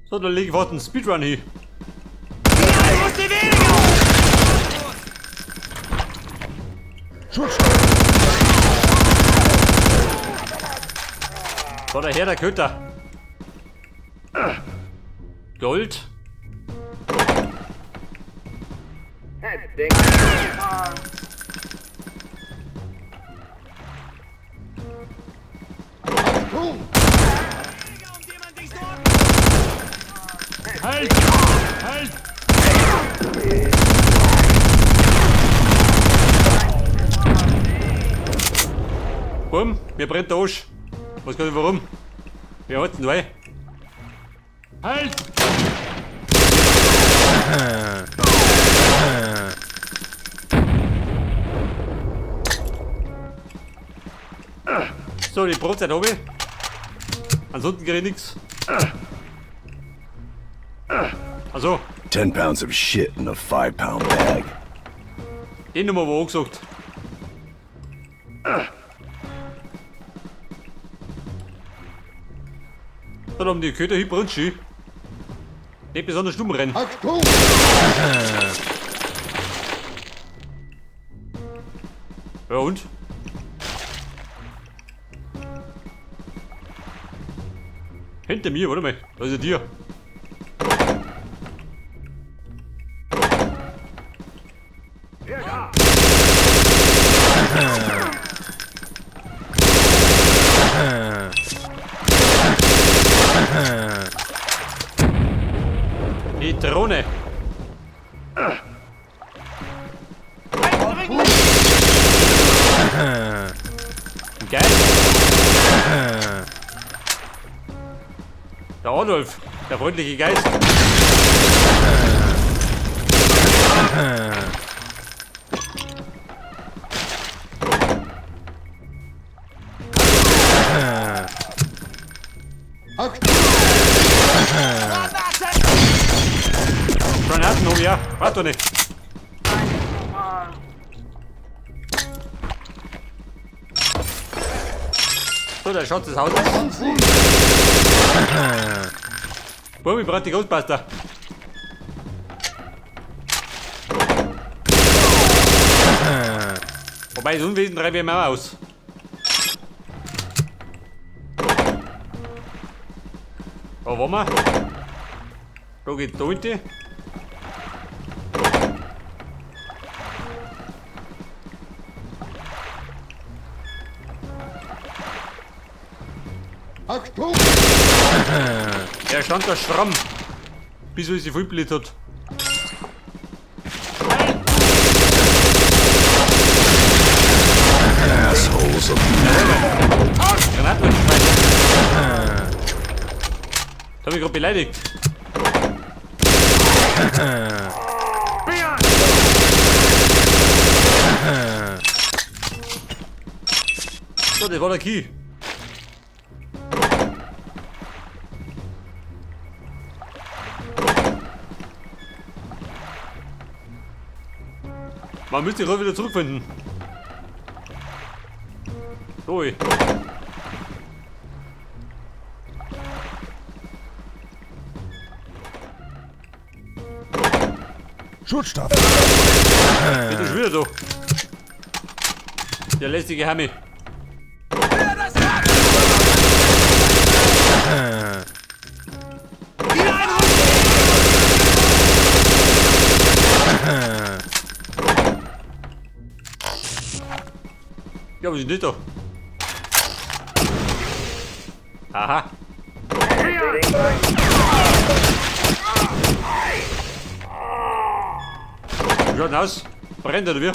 So, dann lege ich fast einen Speedrun hin. So, der Herr der Köter. Gold. Halt! Halt! Bumm, mir brennt der Arsch. Was kann ich warum? Wer hat denn da? Halt! So, die Brotzeit habe ich. Ansonsten krieg ich nix. Also, 10 pounds of shit in a 5-pound bag. Die Nummer war angesagt. So, da haben die Köter hier brennt schön. Nicht besonders stumm rennen. Ja und? Hinter mir, warte mal. Da ist ein Tier. Die Drohne. Geil. Der Adolf, der freundliche Geist. Granaten, oh ja, warte doch nicht. So, der Schatz des Hauses. Bub, ich brauch die Ghostbuster. Wobei, das Unwesen treibe ich mir auch aus. Da waren wir. Da geht da hinten. Er stand da stramm, bis er sich vollbläht hat. Assholes of Granaten schmeißen. Da hab ich grad beleidigt. So, das war der Key. Man müsste die Rolle wieder zurückfinden. So. Schutzstaffel. Geht das schon wieder so? Der lästige Hammy. Ja, was ist denn das da? Aha. Wie schaut denn aus? Brennt oder wie?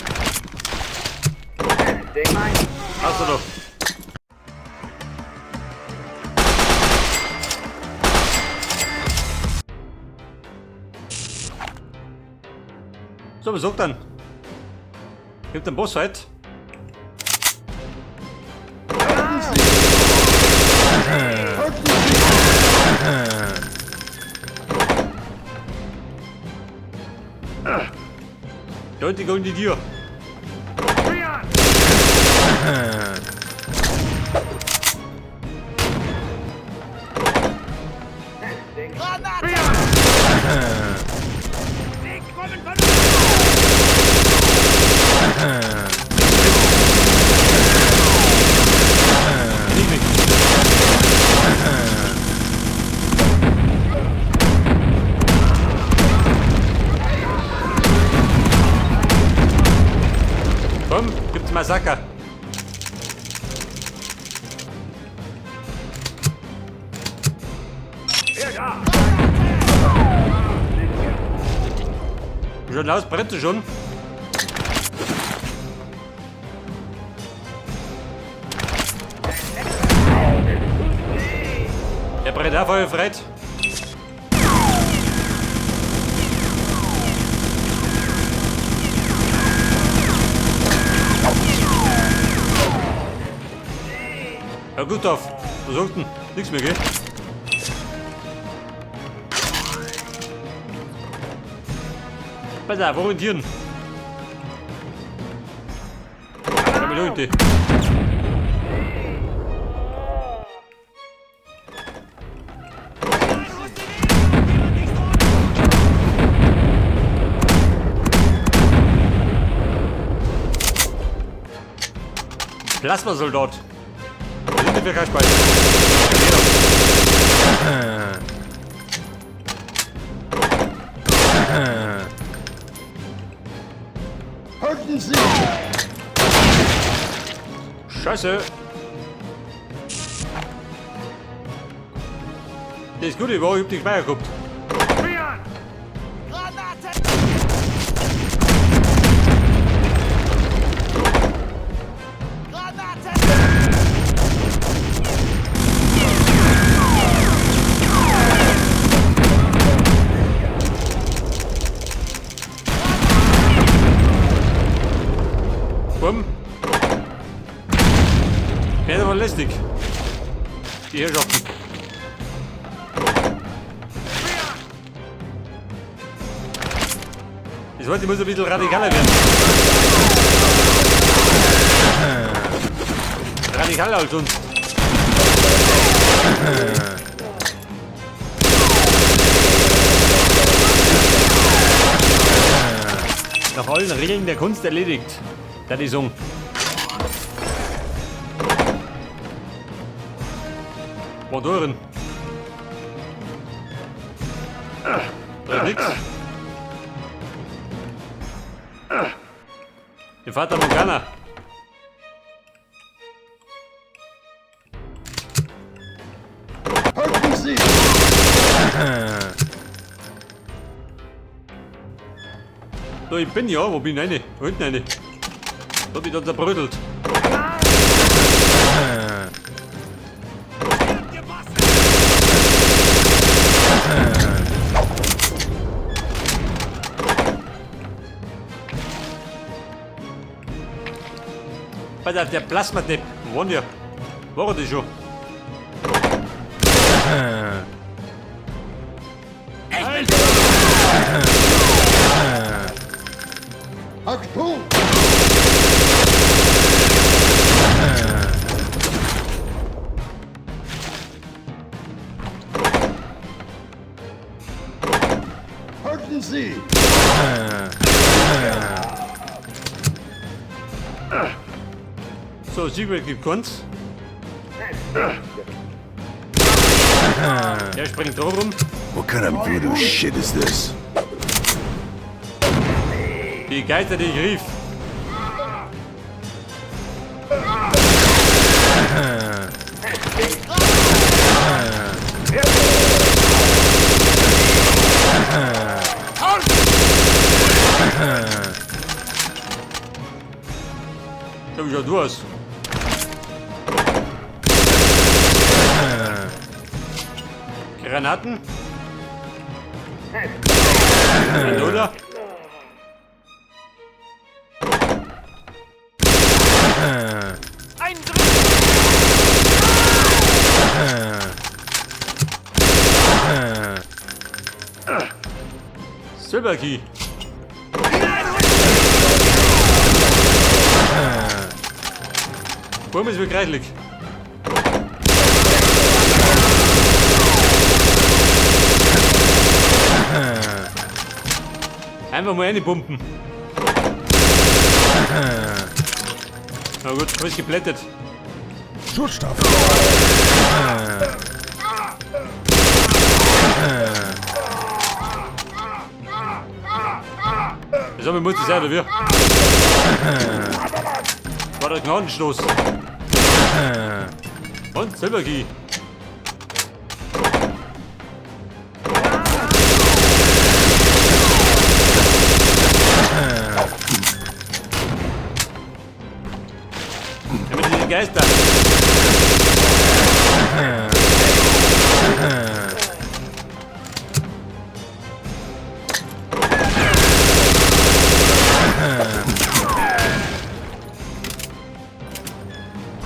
Achso, da. So, was sagt dann? Gibt einen Bossfight? Leute, gehen die Tür. Komm, gibt's Massaker. Schon aus, brennt es schon. Der brennt auch voll frei. Hör gut auf. Was sagt denn? Nix mehr, gell? Pass auf, orientieren. Ja, mit unten. Plasmasoldat. Da sind wir Kasperl. Halten Sie! Scheiße. Das ist gut, ich war, ich hab den Speicher gehabt. Bumm. Wäre aber lästig. Die Herrschaften. Das heute muss ein bisschen radikaler werden. Radikaler als sonst. Nach allen Regeln der Kunst erledigt. Das ist so. Motoren. Da ist nix. Die Fata Morgana. Halten Sie! So, ich bin ja, wo bin ich rein? Da hinten rein. Da hab ich da zerbrödelt. Pass auf, der Plasmadepp. Wo war der? War er das schon? Achtung! Halten Sie! So, Siegel gibt keins. Der springt da rum. What kind of voodoo shit is this? Die Geister, die ich rief. Schau, wie schaut du aus? Granaten? Ein oder? Silberkey. Warum ist mir kreislig? Einfach mal reinpumpen. Na gut, hab ich geplättet. Schutzstaffel! Ich sag, muss das sein, oder wie? War der Gnadenstoß. Und Silberkey. Immer diese Geister.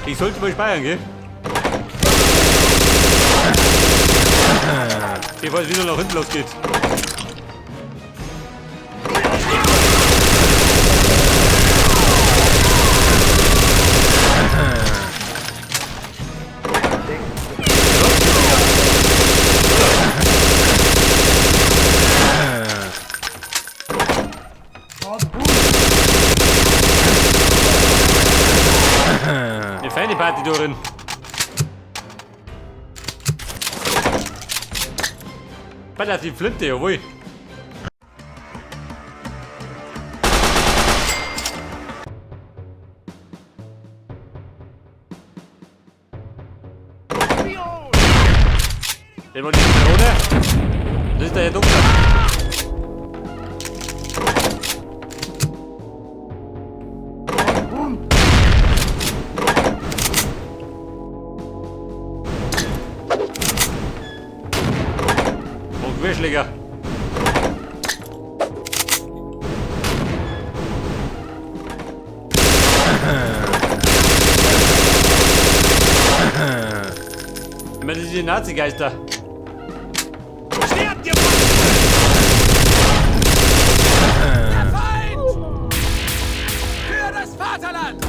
Ich sollte mal speichern, gell? Bevor es wieder nach hinten losgeht. Eine feine Party da drin. Pass auf die Flinte, jawohl. Der war die Krone. Das ist der Herr Doktor. Und Querschläger. Ich meine, das sind die Nazi-Geister. Sterbt, ihr Der Feind! Für das Vaterland!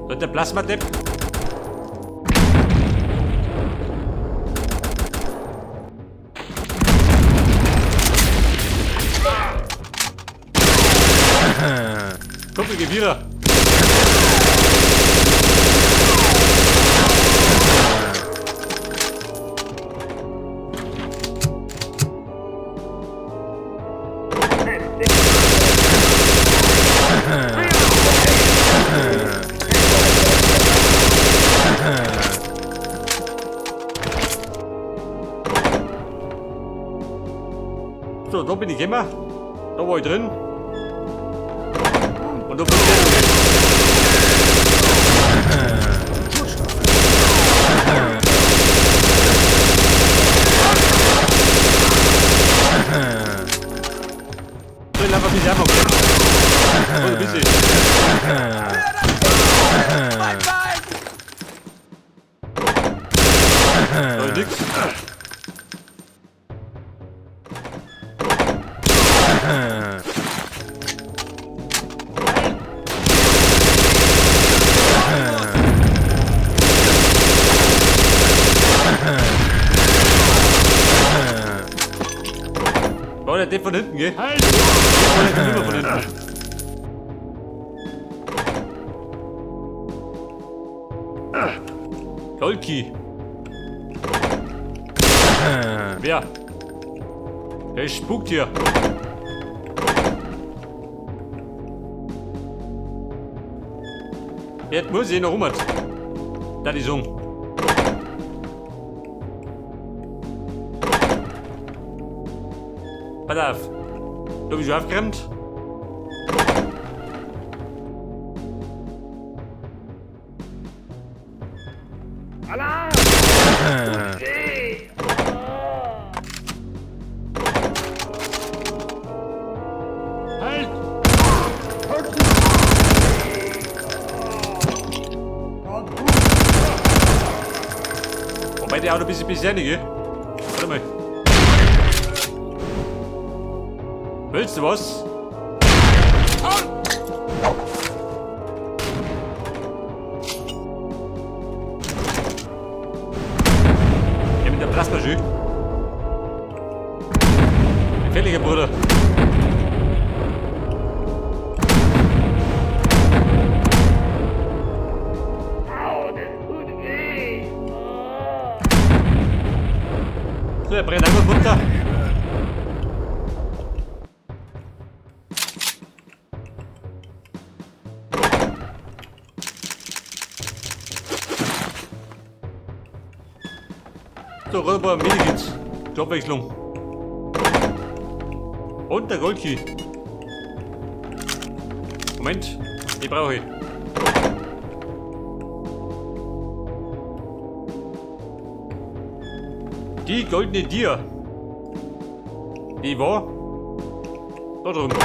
Und der Plasmadepp. Kumpel, geh wieder. So, da bin ich immer. Da war ich drin. Und da bin ich drin. So, ich lauf ein bisschen einfach. Oh, ein bisschen. Da ist nix. War der Depp von hinten, gell? Halt! Der kommt immer von hinten. Goldkey. Wer? Der spukt hier. Jetzt muss ich noch rum. Da die Song. Pass auf. Du bist aufgeräumt. Halt! Wobei der auch noch ein bisschen bisher nicht, gell? Warte mal. Willst du was? Ja, mit der Plasmaschü. Bruder. So, er brennt einfach runter. So, rüber Medikits. Jobwechslung. Und der Goldkey. Moment, die brauche ich. Die goldene Dier. Die war da drüben.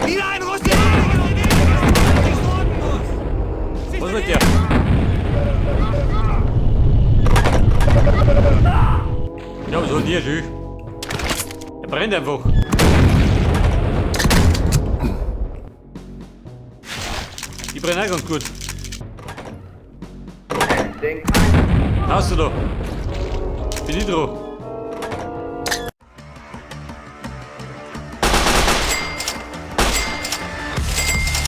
Wieder ein Russe! Was mit der? Ja, so die schön. Er brennt einfach. Die brennen auch ganz gut. Hast du da? Finito.